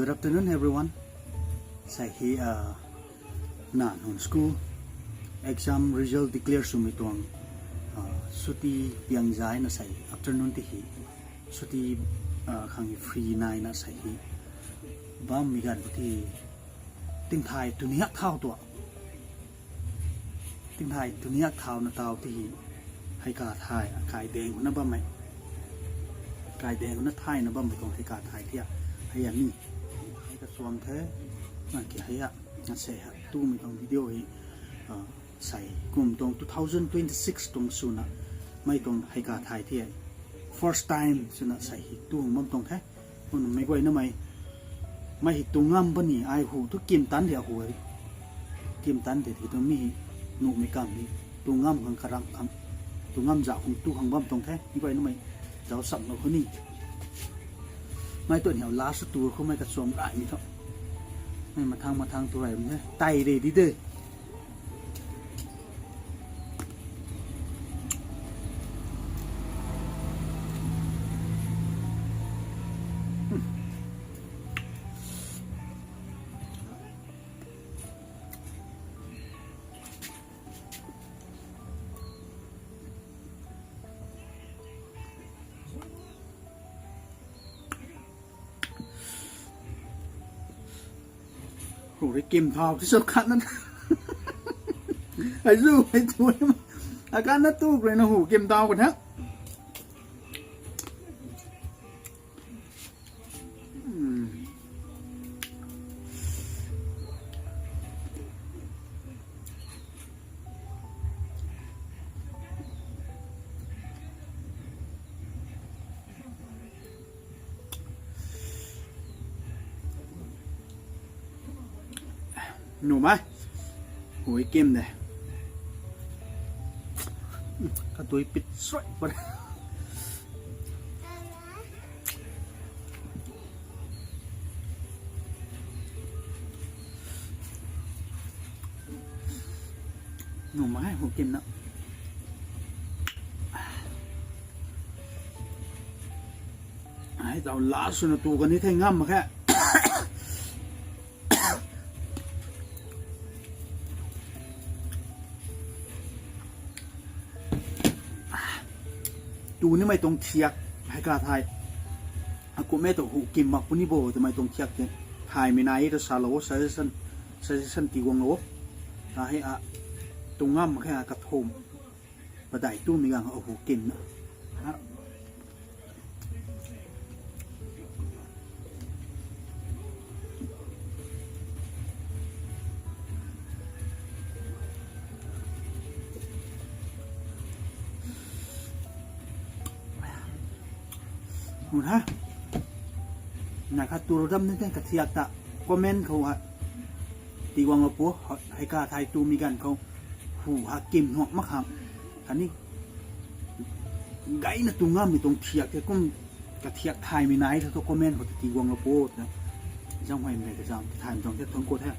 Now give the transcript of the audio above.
Good afternoon, everyone. ໃສ່ຮີ ເອີ ໜ້ານຫົນສະກູ exam result declare ຊຸມມີຕວງ ເອີ ຊຸຕີປຽງຈາຍນະໃສ່ afternoon ທີ່ຮີ ຊຸຕີ ເອີ ຄັງ free night ນະໃສ່ຮີ ບາມມີການທີ່ ຕິງຖ່າຍຕຸນຍະທ້າວຕົວ ຕິງຖ່າຍຕຸນຍະທ້າວນະທ້າວທີ່ ໄຮກາຖ່າຍ ກາຍແດງນະບາມໄໝ ກາຍແດງນະຖ່າຍນະບາມໄໝ ຕ້ອງໄຮກາຖ່າຍເທຍ ໄຮຍາມີ ໄຮກະຊວມແທ້ ນະເກໄຮຍະ ນະແຊຮະ ຕູ້ມີຕ້ອງວິດີໂອ ເອີ ໃສ່ກຸ່ມຕົງ two thousand twenty-six ຕົງຊຸນນະ ໄໝຕ້ອງໄຮກາຖ່າຍເທຍ first time ຊຸນນະ ໃສ່ຮີ ຕູ້ມັນຕົງແທ້ ມັນໄໝໄຫວນະໄໝ ໄໝຮີ ຕູງາມປານນີ້ ອາຍຫູ ຕຸກິມຕັນເດ ຫູ ກິມຕັນເດ ທີ່ຕ້ອງມີໜູມີກາມນີ້ ຕູງາມຄັງກະລັງຄັງ ຕູງາມຈາກຂອງຕູ້ຄັງບາມຕົງແທ້ ມີໄຫວນະໄໝ ເຈົ້າສຳເອົາຄົນນີ້ ໄໝຕົວນີ້ເອົາລາສະຕູ ເຂົາໄໝກະຊວມຫຼາຍນີ້ເຖາະ ໄໝມາທາງ ມາທາງຕົວໃດມັນແທ້ ໄຕເດ ດີເດ. ໂຫ ໄດ້ເກັມທ້າວທີ່ສຸດຂະໜາດນັ້ນ ໄອ້ຊູ້ ໄອ້ຕູ ອາການນະຕູກເລີຍນະ ໂຫ ເກັມທ້າວກັນແທ້ ອືມ. ໜູມາ ໂຫຍ ເກັມເດ້ ກະຕຸຍປິດສວຍ ໜູມາ ໂຫ ເກັມເນາະ ໃຫ້ເຈົ້າລາສຸນນະຕູກັນນີ້ແທ້ງາມມາແຄ່ ຕູນີ້ໄໝຕ້ອງທຽກ ໃຫ້ກາຖ່າຍ ອາກຸເມໂຕະຫູກິມມັກປຸນິໂບ ແຕ່ໄໝຕ້ອງທຽກ ຖ່າຍມີນາອີຕະຊາໂລ ຊາເຊຊັນ ຊາເຊຊັນຕີວັງໂລ ຖ້າໃຫ້ອາ ຕູງາມມາແຄ່ອາກະໂທມ ປະໄດຕູ້ມີກາງເອົາຫູກິນນະ ຫູນະ ນາຄາຕູໂລດຳນີ້ແຕ່ກະທຽກຕະ ຄອມເມັນເຂົາວ່າ ຕີວັງລະປົວ ໃຫ້ກາຖ່າຍຕູ້ມີການເຂົາ ຫູຫາກິມຫອກມາຂາມ ອັນນີ້ ໄດ້ນະ ຕູງາມນີ້ຕ້ອງທຽກແທ້ ກະທຽກຖ່າຍມີນາຍ ເຂົາຄອມເມັນເຂົາຕີວັງລະປົວ ຈັ່ງໃຫ້ແມ່ກະຈັ່ງ ຖ່າຍມັນຕ້ອງແທ້ເຖິງໂກແທ້.